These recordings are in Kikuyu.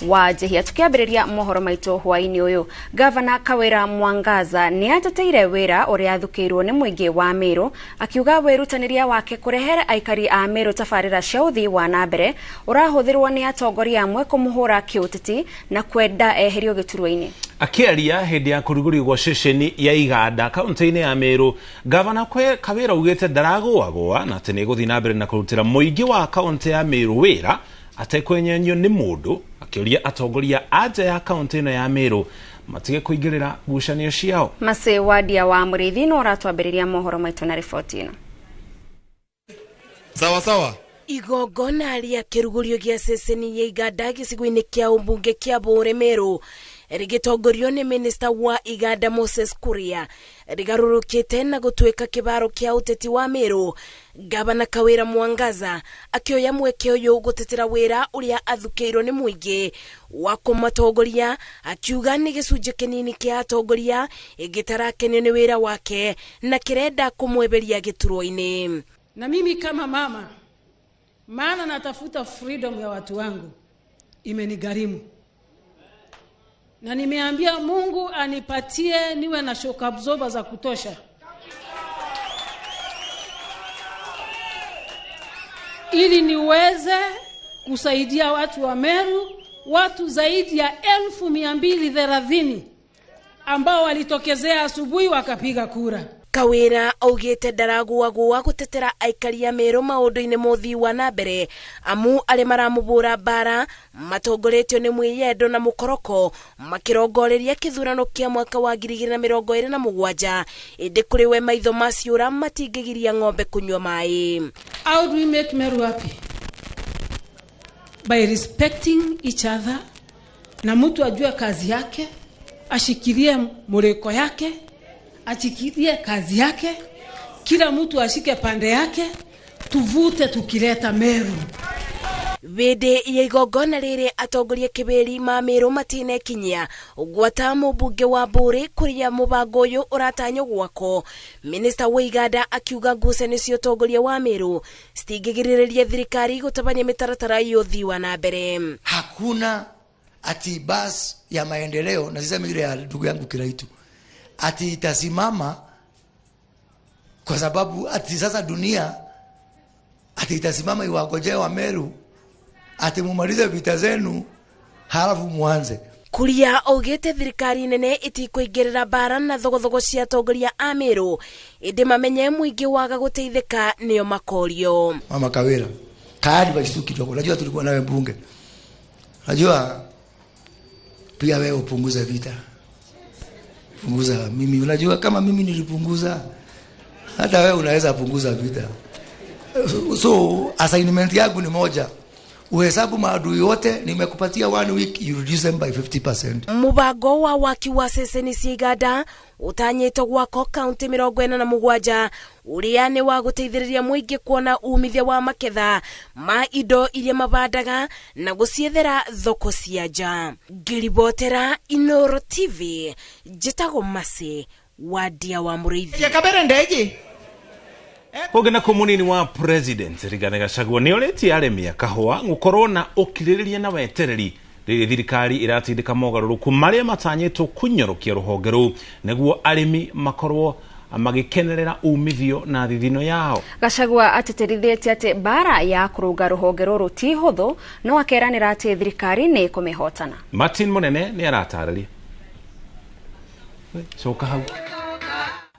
Wa njehia tukiambĩrĩria mohoro maitũ hwaĩ-inĩ ũyũ, Gavana Kawĩra Mwangaza nĩ ateteire wĩra ũrĩa athukĩirwo nĩ mũingĩ wa Meru, akiuga wĩrutanĩria wake kũrehere aikari a Meru tabarĩra cia ũthii wa na mbere ũrahũthĩrwo nĩ atongoria amwe kũmũhũra kĩũteti na kwenda eherio gĩturwa-inĩ. Akĩaria hĩndĩ ya kũrugũrio gwa ceceni ya iganda kaunti-inĩ ya Meru, Gavana Kawĩra augĩte ndaragũagũa na atĩ nĩ egũthiĩ na mbere na kũrutĩra mũingĩ wa kaunti ya Meru wĩra atekwenyenyio nĩ mũndũ, akĩũria atongoria a nja ya kaunti ĩno ya Meru matige kũingĩrĩra ngucanio ciao. Mase Wadia wa Mũrĩithi no ũratwambĩrĩria mohoro maitũ na riboti ĩno. Sawa sawa. Igongona rĩa kĩrugũrio gĩa ceceni ya iganda gĩcigo-inĩ kĩa ũmbunge kĩa Bũũre Meru rĩgĩtongorio nĩ minista wa iganda Moses Kuria rĩgarũrũkĩte na gũtuĩka kĩbaro kĩa ũteti wa Meru. Gavana Kawĩra Mwangaza akĩoya mweke ũyũ gũtetera wĩra ũrĩa athukĩirwo nĩ mũingĩ wa kũmatongoria, akiuga nĩ gĩcunjĩ kĩnini kĩa atongoria ĩgĩtarakenio nĩ wĩra wake na kĩrenda kũmweberia gĩturwa-inĩ. Na mimi kama mama, maana natafuta freedom ya watu wangu, imenigharimu. Na nimeambia Mungu anipatie niwe na shock absorber za kutosha ili niweze kusaidia watu wa Meru, watu zaidi ya 230,000 ambao walitokezea asubuhi wakapiga kura. Kawĩra augĩte ndaragũagũa gũtetera aikari a Meru maũndũ-inĩ ma ũthii wa na mbere, amu arĩa maramũbũra mbara matongoretio nĩ mwĩyendo na mũkoroko makĩrongoreria kĩthurano kĩa mwaka wa 2027, ĩndĩ kũrĩ we maitho maciũra matingĩgiria ng'ombe kũnyua maĩ. How do we make Meru happy? By respecting each other, na mtu ajue kazi yake, ashikilie mureko yake, achikilie kazi yake, kila mtu ashike pande yake, tuvute tukileta Meru. Bĩndĩ ya igongona rĩrĩ atongoria kĩbĩri ma Meru matinekinyia gwata mũmbunge wa Bũũrĩ kũrĩa mũbango ũyũ ũratanywo gwakwo. Minista wa iganda akiuga ngucanio cia ũtongoria wa Meru citingĩgirĩrĩria thirikari gũtabania mĩtaratara ya ũthii wa na mbere. Hakuna ati bas ya maendeleo, na sisemi ile ya ndugu yangu Kiraitu, ati itasimama kwa sababu ati sasa dunia ati itasimama iwangojee wa Meru ati mumalize vita zenu halafu muanze. Kuria augĩte thirikari nene ĩtikũingĩrĩra mbara na thogothogo cia atongoria a Meru, ĩndĩ mamenye mũingĩ waga gũteithĩka nĩo makorio. Mama Kawira, kaadi basi kidogo, unajua tulikuwa nawe mbunge, unajua pia wewe upunguze vita, punguza. Mimi unajua kama mimi nilipunguza, hata wewe unaweza punguza vita. So assignment yangu ni moja, uhesabu maadui wote, nimekupatia 1 week, you reduce them by 50%. Mubango wa waki wa ceceni cia iganda utanyĩtwo gwakwo kaunti 47 ũrĩa nĩ wa gũteithĩrĩria mũingĩ kuona umithio wa maketha ma indo iria mabandaga na gũciethera thoko cia nja. Ngĩribotera Inoro TV, njĩtagwo Masi Wadia wa Mũrĩithi. Kabere ndeji Kũngĩ na kũmũnini wa President Rigathi Gachagua nĩ orĩtie arĩmi a kahũa gũkorwo na ũkirĩrĩria na wetereri rĩrĩa thirikari ĩratindĩka mogarũrũku marĩa matanyĩtwo kũnyorokia rũhonge rũu nĩguo arĩmi makorwo magĩkenerera umithio na thithino yao. Gachagua atĩtĩrithĩtie atĩ mbara ya kũrũnga rũhonge rũrũ ti hũthũ, no akeranĩra atĩ thirikari nĩ ĩkũmĩhotana. Martin Mũnene nĩ aratarĩria. Coka hau.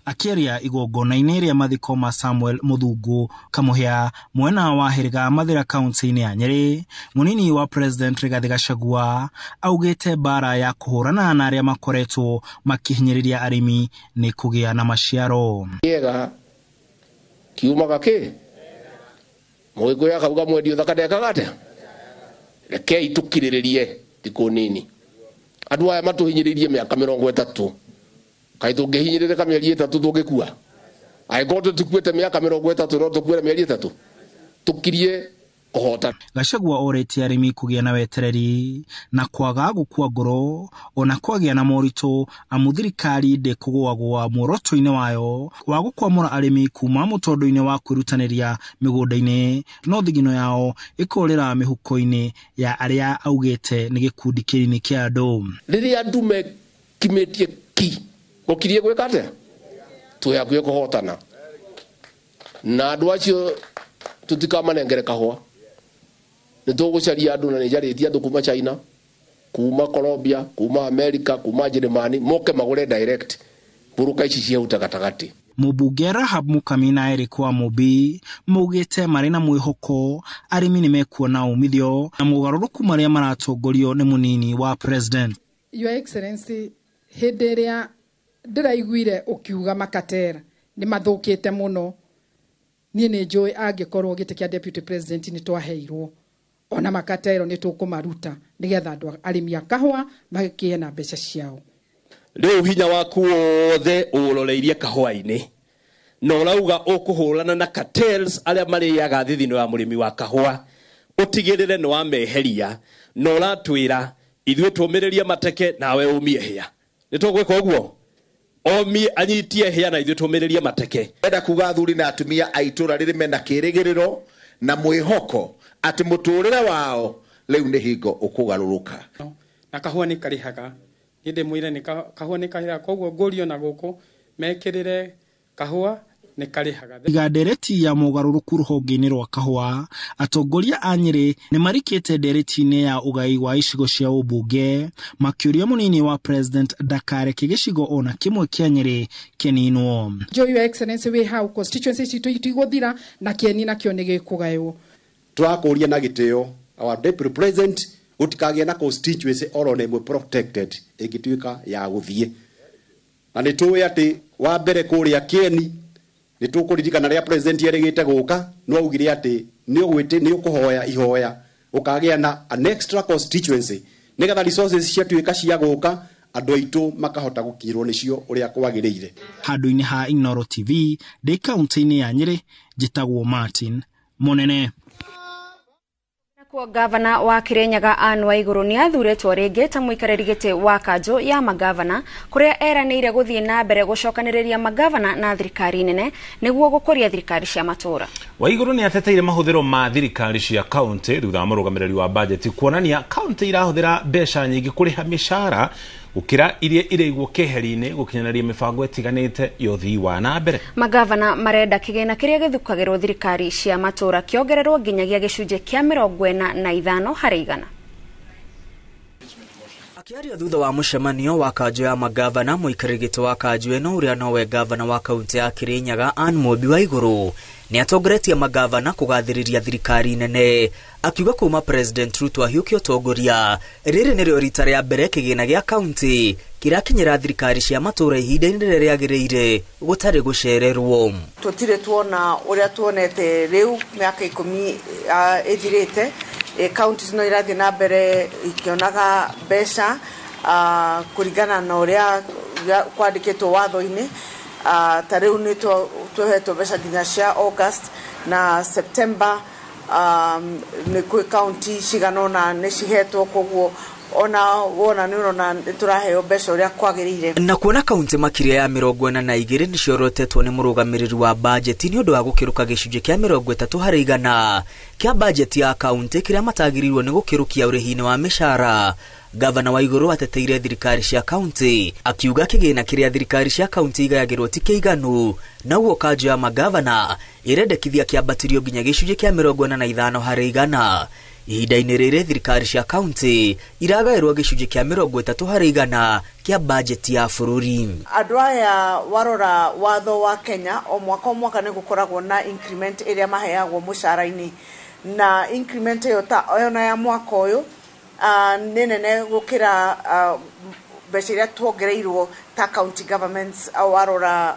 Akĩaria igongona-inĩ rĩa mathiko ma Samuel Mũthungu Kamũhĩa mwena wa Hĩrĩga Mathĩra kaunti-inĩ ya Nyĩrĩ, mũnini wa President Rigathi Gachagua augĩte mbara ya kũhũrana na arĩa makoretwo makĩhinyĩrĩria arĩmi nĩ kũgĩa na maciaro. Kĩega kiumaga kĩ mũgĩkũyũ akauga mwendia ũthaka ndekaga atĩa, rekei tũkirĩrĩrie thikũ nini. Andũ aya matũhinyĩrĩirie mĩaka 30, kaĩ tũngĩhinyĩrĩrĩka mĩeri 3tũngĩkua? Angĩkorwo tũtikuĩte mĩaka 30 no tũkuĩre mĩeri 3. Tũkirie Kũhota. Gachagua orĩtie arĩmi kũgĩa na wetereri na kwaga gũkua ngoro ona kwagĩa na moritũ, amu thirikari ndĩkũgũagũa muoroto-inĩ wayo wa gũkwamũra arĩmi kuma mũtondo-inĩ wa kwĩrutanĩria mĩgũnda-inĩ, no thigino yao ĩkorĩra mĩhuko-inĩ ya arĩa augĩte nĩ gĩkundi kĩnini kĩa andũ. Rĩrĩa andũ mekimĩtie ki gũkirie gwĩka atĩa, twĩ hakuhĩ kũhotana na andũ acio, tũtikamanengere kahũa. Nĩ tũgũcaria andũ, na nĩ njarĩtie andũ kuma China, kuma Colombia, kuma America, kuma Njĩrĩmani, moke magũre direct mbũrũka ici ciahuta gatagatĩ. Mũmbunge Rahab Mukami na Eric Wamũmbi maugĩte marĩ na mwĩhoko arĩmi nĩ mekuona umithio na mogarũrũku marĩa maratongorio nĩ mũnini wa president. Your Excellency, hĩndĩ ĩrĩa ndĩraiguire ũkiuga makatera nĩ mathũkĩte mũno, niĩ nĩ njũĩ angĩkorwo gĩtĩ kĩa deputy president nĩ twaheirwo, ona makatero nĩ tũkũmaruta nĩgetha andũ arĩmi a kahũa makĩe na mbeca ciao. Rĩu hinya waku wothe ũroreirie kahũa-inĩ na ũrauga ũkũhũrana na cartels arĩa marĩaga thithino ya mũrĩmi wa kahũa, ũtigĩrĩre nĩ wameheria, na ũratwĩra ithuĩ tũmĩrĩrie mateke nawe ũmie hĩa. Nĩ tũgwĩka ũguo, omie anyitie hĩa na ithuĩ tũmĩrĩrie mateke. Enda kuga athuri na atumia a itũra rĩrĩ mena kĩrĩgĩrĩro na mwĩhoko atĩ mũtũrĩre wao rĩu nĩ hingo ũkũgarũrũka. Na kahũa nĩ karĩhaga, niĩ ndĩmwĩre nĩ kahũa nĩ karĩhaga, koguo ngũrio na gũkũ mekĩrĩre kahũa nĩ karĩhaga. Tiga ndereti ya mogarũrũku rũhonge-inĩ rwa kahũa, atongoria a Nyĩrĩ nĩ marikĩte ndereti-inĩ ya ũgai wa icigo cia ũmbunge, makĩũria mũnini wa president ndakareke gĩcigo ona kĩmwe kĩa Nyĩrĩ kĩninwo. Njũĩ Your Excellency wĩ hau, constituency citũ itigũthira na kĩeni nakĩo nĩ gĩkũgaywo. Tũrakũria na gĩtĩo our deputy president gũtikagĩe na constituency oro na ĩmwe protected ĩngĩtuĩka ya gũthiĩ, na nĩ tũĩ atĩ wa mbere kũrĩa kĩeni nĩ tũkũririkana rĩrĩa president erĩgĩte gũka no augire atĩ nĩ ũkũhoya ihoya ũkagĩa na an extra constituency nĩgetha resources ciatuĩka cia gũka andũ aitũ makahota gũkinyĩrwo nĩcio ũrĩa kwagĩrĩire. Handũ-inĩ ha Inooro TV ndĩ kaunti-inĩ ya Nyĩrĩ, njĩtagwo Martin Monene. Nakuo gavana wa Kirinyaga Anne Waiguru nĩ athuurĩtwo rĩngĩ ta mũikarĩri gĩtĩ wa kanjũ ya magavana, kũrĩa eranĩire gũthiĩ na mbere gũcokanĩrĩria magavana na thirikari nene nĩguo gũkũria thirikari cia matũũra. Waiguru nĩ ateteire mahũthĩro ma thirikari cia kaunti thutha wa mũrũgamĩrĩri wa bajeti kuonania kaunti irahũthĩra mbeca nyingĩ kũrĩha mĩcara gũkĩra iria iraigwo keheri-inĩ gũkinyanĩria mĩbango ĩtiganĩte ya ũthii wa na mbere. Magavana marenda kĩgĩna kĩrĩa gĩthukagĩrwo thirikari cia matũũra kĩongererwo nginyagia gĩcunjĩ kĩa 45 harĩ igana. Akĩaria thutha wa mũcemanio wa kanjũ ya magavana, mũikarĩri gĩtĩ wa kanjũ ĩno ũrĩa nowe gavana wa kaunti ya Kirinyaga Anne Mũmbi Waiguru nĩ atongoretie magavana kũgathĩrĩria thirikari nene, akiuga kuma President Ruto ahiũkie ũtongoria rĩrĩ nĩrĩo rita rĩa mbere kĩgĩna gĩa kaunti kĩrakinyĩra thirikari cia matũũra ihinda-inĩ rĩrĩa rĩagĩrĩire gũtarĩ gũcererwo. Tũtirĩ tuona ũrĩa tuonete rĩu mĩaka 10 ĩthirĩte, kaunti no irathiĩ na mbere ikĩonaga mbeca kũringana na ũrĩa kwandĩkĩtwo watho-inĩ. Ta rĩu nĩ tũhetwo mbeca nginya cia August na September, nĩ kwĩ kaunti cigana ũna nĩ cihetwo, koguo ona wona nĩ ũrona nĩ tũraheo mbeca ũrĩa kwagĩrĩire. Na kuona kaunti makĩria ya 42 nĩ ciorotetwo nĩ mũrũgamĩrĩri wa bajeti nĩ ũndũ wa gũkĩrũka gĩcunjĩ kĩa 30 harĩ igana kĩa bajeti ya kaunti kĩrĩa matagĩrĩirwo nĩ gũkĩrũkia ũrĩhi-inĩ wa mĩcara, Gavana Waiguru ateteire thirikari cia kaunti akiuga kĩgĩna kĩrĩa thirikari cia kaunti igayagĩrwo ti kĩiganu, na ũguo kanjũ ya magavana ĩrendekithia kĩambatĩrio nginya gĩcunjĩ kĩa 45 harĩ igana. Ihinda-inĩ rĩrĩ thirikari cia kaunti iragaĩrwo gĩcunjĩ kĩa 30 harĩ igana kĩa bajeti ya bũrũri. Andũ aya warora watho wa Kenya o mwaka o mwaka nĩ gũkoragwo na increment ĩrĩa maheagwo mũcara-inĩ, na increment ĩyo ta ona ya mwaka ũyũ nĩ nene gũkĩra Mbeca iria tuongereirwo ta county governments warora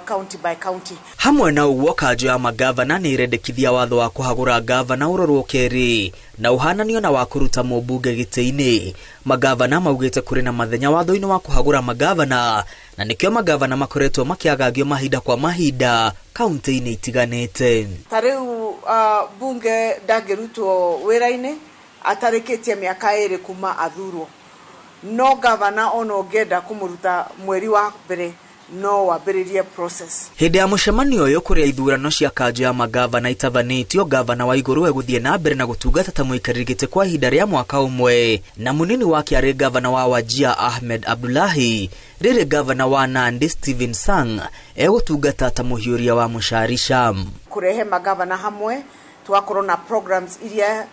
county by county. Hamwe na ũguo, kanjũ ya magavana nĩ ĩrendekithia watho wa kũhagũra gavana ũrorwo kerĩ na ũhananio na wa kũruta mũmbunge gĩtĩ-inĩ. Magavana maugĩte kũrĩ na mathenya watho-inĩ wa kũhagũra magavana, na nĩkĩo magavana makoretwo makĩagagio mahinda kwa mahinda kaunti-inĩ itiganĩte. Ta rĩu bunge ndangĩrutwo wĩra-inĩ atarĩkĩtie mĩaka 2 kuma athurwo, no gavana ona ũngĩenda kũmũruta mweri wa mbere no wambĩrĩrie process. Hĩndĩ ya mũcemanio ũyũ kũrĩa ithurano cia kanjũ ya magavana itabanĩtio, gavana wa Igũrũ egũthiĩ na mbere na gũtungata ta mũikarĩri gĩtĩ kwa ihinda rĩa mwaka ũmwe, na mũnini wake arĩ gavana wa Wajir Ahmed Abdullahi, rĩrĩ gavana wa Nandi Stephen Sang egũtungata ta mũhiũria wa mũcarisha. Kũrehe magavana hamwe tũgakorwo na programs iria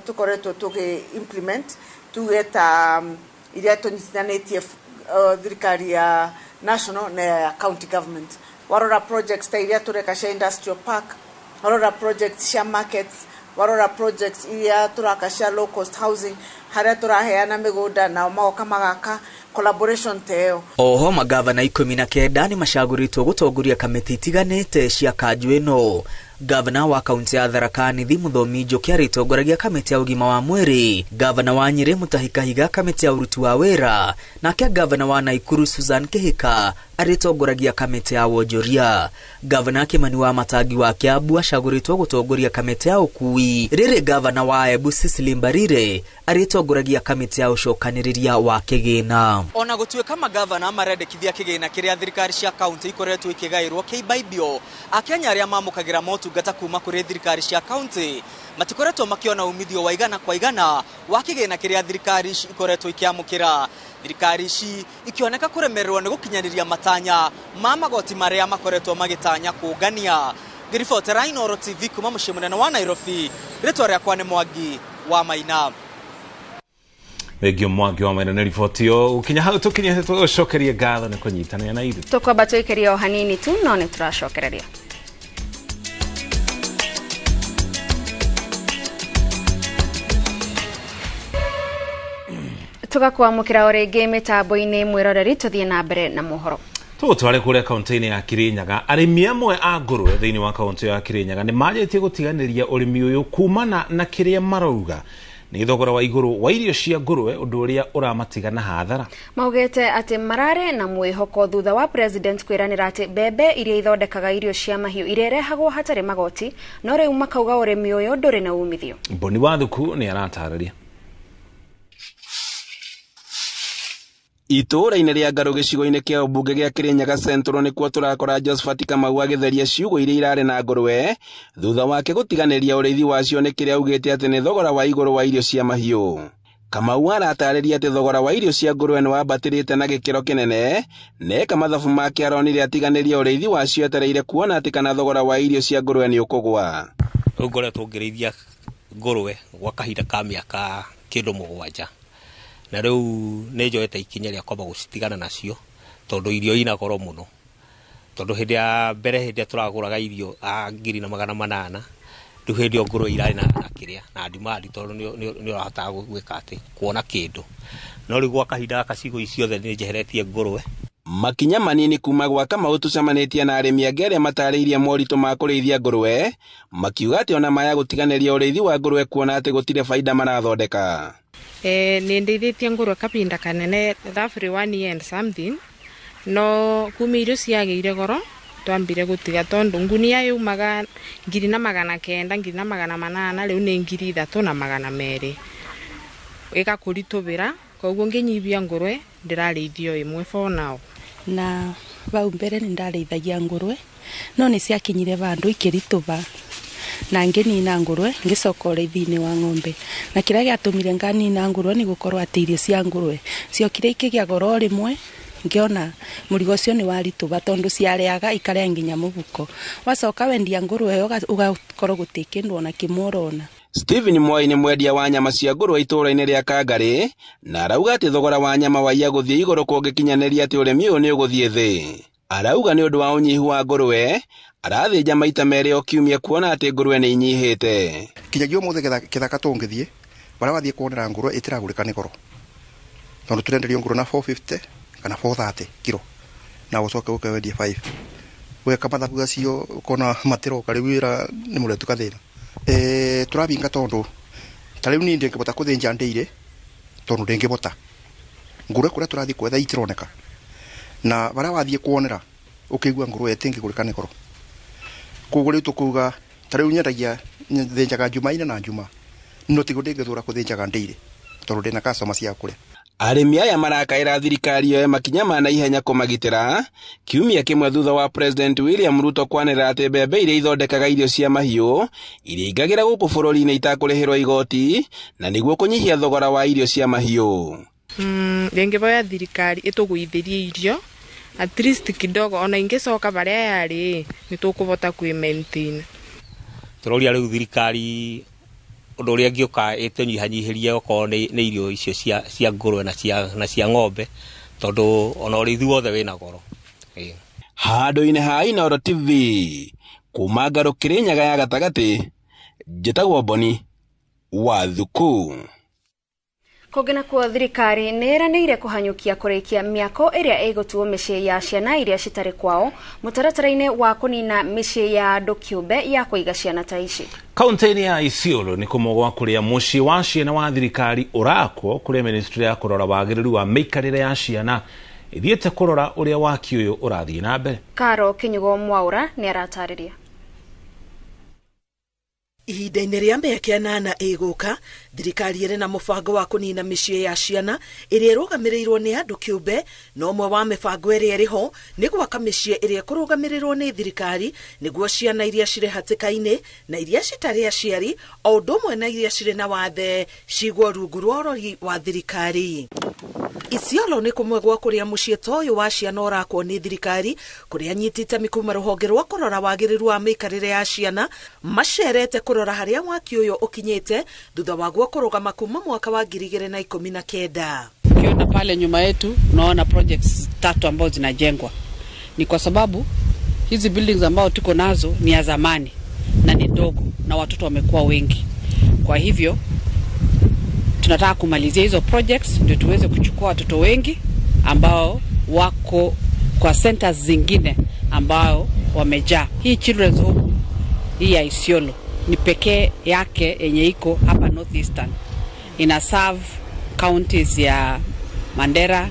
tũkoretwo tũgĩ implement, tuge ta iria tũnyitithanĩtie thirikari ya national na ya county government. Warora projects ta iria tũreka cia industrial park, warora projects cia markets, warora projects iria tũraka cia low cost housing, harĩa tũraheana mĩgũnda nao magoka magaka collaboration ta ĩyo. Oho magavana 19 nĩ macagũrĩtwo gũtongoria kamĩtĩ itiganĩte cia kanjũ ĩno. Gavana wa kaunti ya Tharaka Nithi Muthomi Njoki arĩtongoragia kamĩtĩ ya ũgima wa mwĩrĩ, gavana wa Nyĩrĩ Mutahi Kahiga kamĩtĩ ya ũruti wa wĩra, nake gavana wa Naikuru Susan Kihika arĩtongoragia kamĩtĩ ya wonjoria. Gavana Kimani wa Matangi wa Kiambu acagũrĩtwo gũtongoria kamĩtĩ ya ũkuui, rĩrĩ gavana wa Embu Cecily Mbarire arĩtongoragia kamĩtĩ ya ũcokanĩrĩria wa kĩgĩna. Ona gũtuĩka magavana marendekithia kĩgĩna kĩrĩa thirikari cia kaunti ikoretwo ikĩgaĩrwo kĩimbaibio, Akenya arĩa mamũkagĩra motungata kuma kũrĩ thirikari cia kaunti matikoretwo makiona umithio wa igana kwa igana wa kĩgĩna kĩrĩa thirikari ici ikoretwo ikĩamũkĩra. Thirikari ici ikioneka kũremererwo nĩ gũkinyanĩria matanya ma magoti marĩa makoretwo magĩtanya kũngania. Ngĩribotera Inooro TV kuma mũciĩ mũnene wa Nairobi, rĩtwa rĩakwa nĩ Mwangi wa Maina. Thengio Mwangi wa Maina nĩ riboti ĩyo. Gũkinya hau tũkinyĩte tũgũcokerie ngatho nĩ kũnyitanĩra na ithuĩ. Tũkwamba tũikĩrie o hanini tu no nĩ tũracokereria. Tugakwamũkĩra o rĩngĩ mĩtambo-inĩ mwĩroreri, tũthiĩ na mbere na mohoro. Tũgũtware kũrĩa kaunti-inĩ ya Kirinyaga. Arĩmi amwe a ngũrwe thĩinĩ wa kaunti ya Kirinyaga nĩ manjĩtie gũtiganĩria ũrĩmi ũyũ kumana na kĩrĩa marauga nĩ thogora wa igũrũ wa irio cia ngũrwe, ũndũ ũrĩa ũramatiga na hathara. Maugĩte atĩ mararĩ na mwĩhoko thutha wa president kwĩranĩra atĩ mbembe iria ithondekaga irio cia mahiũ irerehagwo hatarĩ magoti, no rĩu makauga ũrĩmi ũyũ ndũrĩ na umithio. Boni Wathuku nĩ aratarĩria. Itũũra-inĩ rĩa Ngarũ gĩcigo-inĩ kĩa ũmbunge gĩa Kirinyaga Central nĩkuo tũrakora Josephat Kamau agĩtheria ciugũ iria irarĩ na ngũrwe thutha wake gũtiganĩria ũrĩithi wacio nĩ kĩrĩa augĩte atĩ nĩ thogora wa igũrũ wa irio cia mahiũ. Kamau aratarĩria atĩ thogora wa irio cia ngũrwe nĩ wambatĩrĩte na gĩkĩro kĩnene, na eka mathabu make aronire atiganĩria ũrĩithi wacio etereire kuona atĩ kana thogora wa irio cia ngũrwe nĩ ũkũgwa. Rĩu ngoretwo ngĩrĩithia ngũrwe gwa kahinda ka mĩaka kĩndũ 7, na rĩu nĩ njoete ikinya rĩa kwamba gũcitigana nacio tondũ irio ina goro mũno. Tondũ hĩndĩ ya mbere hĩndĩ ĩrĩa tũragũraga irio 1800, rĩu hĩndĩ ĩyo ngũrwe irarĩ na kĩrĩa na demand, tondũ nĩ ũrahotaga gwĩka atĩ kuona kĩndũ. No rĩu gwa kahinda gaka cigo ici ciothe nĩ njeheretie ngũrwe. Makinya manini kuma gwa Kamau tũcemanĩtie na arĩmi angĩ arĩa matarĩirie moritũ ma kũrĩithia ngũrwe, makiuga atĩ ona maya gũtiganĩria ũrĩithi wa ngũrwe kuona atĩ gũtirĩ baida marathondeka. Nĩ ndeithĩtie ngũrwe kabinda kanene roughly 1 year and something, no kuma irio ciagĩire goro twambire gũtiga tondũ ngunia yumaga 1900 1800, rĩu nĩ 3200, ĩgakũritũbĩra. Koguo ngĩnyibia ngũrwe ndĩrarĩithio ĩmwe for now. Na bau mbere nĩ ndarĩithagia ngũrwe no nĩ ciakinyire vandũ ikĩritũba na ngĩnina ngũrwe ngĩcoka ũrĩithi-inĩ wa ng'ombe. Na kĩrĩa gĩatũmire nganina ngũrwe nĩ gũkorwo atĩ irio cia ngũrwe ciokire ikĩgĩa goro rĩmwe, ngĩona mũrigo ũcio nĩ waritũba tondũ ciarĩaga ikarĩa nginya mũhuko. Wacoka wendia ngũrwe ĩyo ũgakorwo gũtirĩ kĩndũ ona kĩmwe ũrona. Stephen Mwai nĩ mwendia wa nyama cia ngũrwe itũũra-inĩ rĩa Kangarĩ, na arauga atĩ thogora wa nyama waiya gũthiĩ igũrũ kũngĩkinyanĩria atĩ ũrĩmi ũyũ nĩ ũgũthiĩ thĩ. Arauga nĩ ũndũ wa ũnyihu wa ngũrwe arathĩnja maita 2 o kiumia kuona atĩ ngũrwe nĩ inyihĩte. Kinyagia ũmũthĩ kĩthaka tũngĩthiĩ barĩa wathiĩ kuonera ngũrwe ĩtiragũrĩka nĩ goro. Tondu turenderio nguru na 450 kana 430 kilo na ucoke uke wendie 5. Weka mathabu gacio ukona matiroka riu wira ni muretu kathina. Turabinga tondu ta riu ni ndingibota kuthinja ndeire tondu ndingibota. Nguru kuria turathi kwetha itironeka. Na baria wathie kuonera ukigua nguru itingigurika ni goro. Koguo riu tukuga ta riu nyendagia thinjaga Jumaine na Juma. No tigo ndingithura kuthinjaga ndeire tondu ndina customer cia kuria. Arĩmi aya marakaĩra thirikari yoe makinya ma naihenya kũmagitĩra kiumia kĩmwe thutha wa President William Ruto kwanĩrĩra atĩ mbembe iria ithondekaga irio cia mahiũ iria ingagĩra gũkũ bũrũri-inĩ itakũrĩhĩrwo igoti na nĩguo kũnyihia thogora wa irio cia mahiũ. Ndĩngĩboya thirikari ĩtũgũithĩrie irio at least kidogo, ona ingĩcoka barĩa yarĩ nĩtũkũbota kwĩ maintain. Tũroria rĩu thirikari ũndũ ũrĩa ĩngĩũka ĩtũnyihanyihĩrie okorwo nĩ irio icio cia ngũrwe na cia ng'ombe, tondũ ona ũrĩithi wothe wĩna goro. Handũ-inĩ ha Inooro TV kuma Ngarũ Kĩrĩnyaga ya gatagatĩ, njĩtagwo Boni wa Thuku. Kũngĩ nakuo thirikari nĩ ĩranĩire kũhanyũkia kũrĩkia mĩako ĩrĩa ĩgũtuo mĩciĩ ya ciana iria citarĩ kwao mũtaratara-inĩ wa kũnina mĩciĩ ya andũ kĩũmbe ya kũiga ciana ta ici. Kaunti-inĩ ya Isiolo nĩ kũmwe gwa kũrĩa mũciĩ wa ciana wa thirikari ũrakwo, kũrĩa ministry ya kũrora wagĩrĩru wa mĩikarĩre ya ciana ĩthiĩte kũrora ũrĩa waki ũyũ ũrathiĩ na mbere. Karo Kinyugo Mwaura nĩ aratarĩria. Ihinda-inĩ rĩa mĩaka 8 ĩgũka, thirikari ĩrĩ na mũbango wa kũnina mĩciĩ ya ciana ĩrĩa ĩrũgamĩrĩirwo nĩ andũ kĩũmbe, na ũmwe wa mĩbango ĩrĩa ĩrĩ ho nĩ gwaka mĩciĩ ĩrĩa ĩkũrũgamĩrĩrwo nĩ thirikari nĩguo ciana iria cirĩ hatĩka-inĩ na iria citarĩ aciari o ũndũ ũmwe na iria cirĩ na wathe cigwo rungu rwa ũrori wa thirikari. Isiolo nĩ kũmwe gwa kũrĩa mũciĩ ta ũyũ wa ciana ũrakwo nĩ thirikari, kũrĩa anyiti itemi kuma rũhonge rwa kũrora wagĩrĩru wa mĩikarĩre ya ciana macerete kũrora harĩa waki ũyũ ũkinyĩte thutha waguo kũrũgama kuma mwaka wa 2019. Ukiona pale nyuma yetu unaona projects 3 ambazo zinajengwa, ni kwa sababu hizi buildings ambao tuko nazo ni ya zamani na ni ndogo na watoto wamekuwa wengi. Kwa hivyo tunataka kumalizia hizo projects ndio tuweze kuchukua watoto wengi ambao wako kwa centers zingine ambao wamejaa. Hii Children's Home hii ya Isiolo ni pekee yake yenye iko hapa Northeastern. Ina serve counties ya Mandera,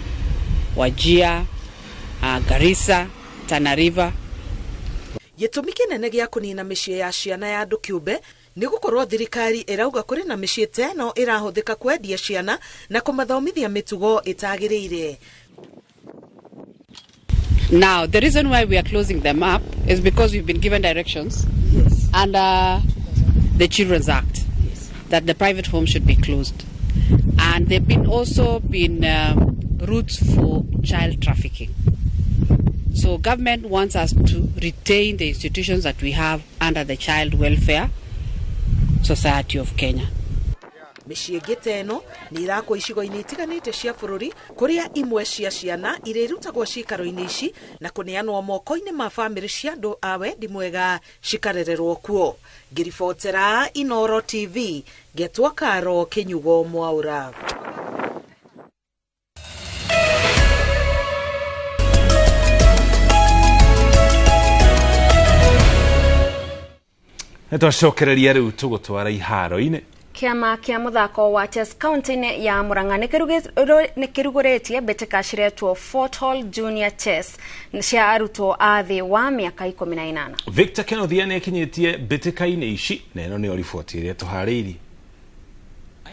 Wajir, Garissa, Tana River. Gĩtũmi kĩnene gĩa kũnina mĩciĩ ya ciana ya andũ kĩũmbe nĩ gũkorwo thirikari ĩrauga kũrĩ na mĩciĩ ta ĩno ĩrahũthĩka kwendia ciana na kũmathomithia mĩtugo ĩtagĩrĩire. Now, the reason why we are closing them up is because we've been given directions under the Children's Act that the private homes should be closed. And they've been also been routes for child trafficking. So government wants us to retain the institutions that we have under the Child Welfare Society of Kenya. Mĩciĩ ĩngĩ ta ĩno nĩ ĩrakwo icigo-inĩ itiganĩte cia bũrũri, kũrĩa imwe cia ciana iria irutagwo ciikaro-inĩ ici na kũneanwo moko-inĩ ma bamĩrĩ cia andũ a wendi mwega cikarererwo kuo. Ngĩribotera Inooro TV, ngetwo Karo Kinyugo Mwaura. Nĩtwacokereria rĩu tũgũtwara iharo-inĩ. Kĩama kĩa mũthako wa chess kaunti-inĩ ya Murang'a nĩ kĩrugũrĩtie mbĩtĩka ciretwo Fort Hall Junior Chess cia arutwo a thĩ wa mĩaka 18. Victor Kenothia nĩ akinyĩtie mbĩtĩka-inĩ ici na ĩno nĩyo riboti ĩrĩa tũharĩirie.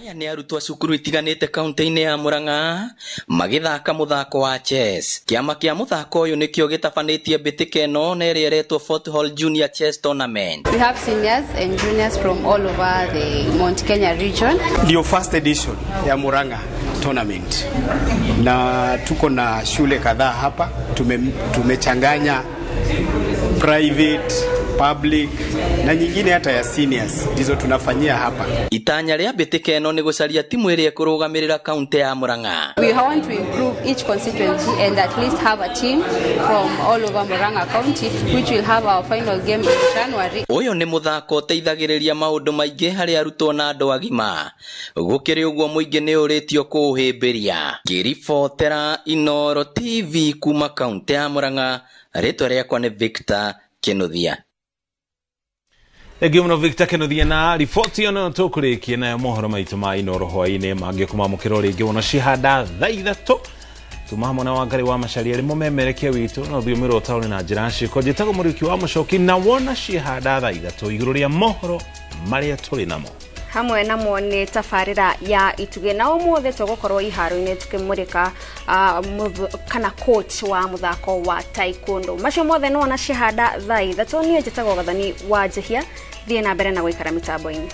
Aya nĩ arutwo a cukuru itiganĩte kaunti-inĩ ya Murang'a magĩthaka mũthako wa chess. Kĩama kĩa mũthako ũyũ nĩkĩo gĩtabanĩtie mbĩtĩka ĩno na ĩrĩa ĩretwo Fort Hall Junior Chess Tournament. We have seniors and juniors from all over the Mount Kenya region. Ndio first edition ya Murang'a tournament, na tuko na shule kadhaa hapa. Tumechanganya private, Public na nyingine hata ya seniors ndizo tunafanyia hapa. Itanya rĩa mbĩtĩka ĩno nĩ gũcaria timu ĩrĩa ĩkũrũgamĩrĩra kaunti ya Murang'a. We want to improve each constituency and at least have a team from all over Murang'a County, which will have our final game in January. Ũyũ nĩ mũthako ũteithagĩrĩria maũndũ maingĩ harĩ arutwo na andũ agima. Gũkĩrĩ ũguo mũingĩ nĩ ũrĩtio kũũhĩmbĩria. Ngĩribotera Inooro TV kuma kaunti ya Murang'a, rĩtwa rĩakwa nĩ Victor Kinuthia. Thengiũ mũno Victor Kinuthia na riboti ĩyo nĩyo tũkũrĩkia nayo mohoro maitũ ma Inooro hwaĩ-inĩ mangĩ kũmamũkĩra o rĩngĩ wona cihanda thaa 3 tuma hamwe na Wangari wa Macharia arĩ mũmemerekia witũ na rũthiomi rwa ũtaũri na njĩra ya ciĩko. Njĩtagwo Mũriũki wa Mũcoki na wona cihanda thaa 3 igũrũ rĩa mohoro marĩa tũrĩ namo. Hamwe namo nĩ tabarĩra ya Itugĩ na ũmũthĩ tũgũkorwo iharo-inĩ tũkĩmũrĩka kana coach wa mũthako wa taekwondo. Macio mothe nĩ wona cihanda thaa 3. Niĩ njĩtagwo Gathoni wa Njihia, thiĩ na mbere na gũikara mĩtambo-inĩ.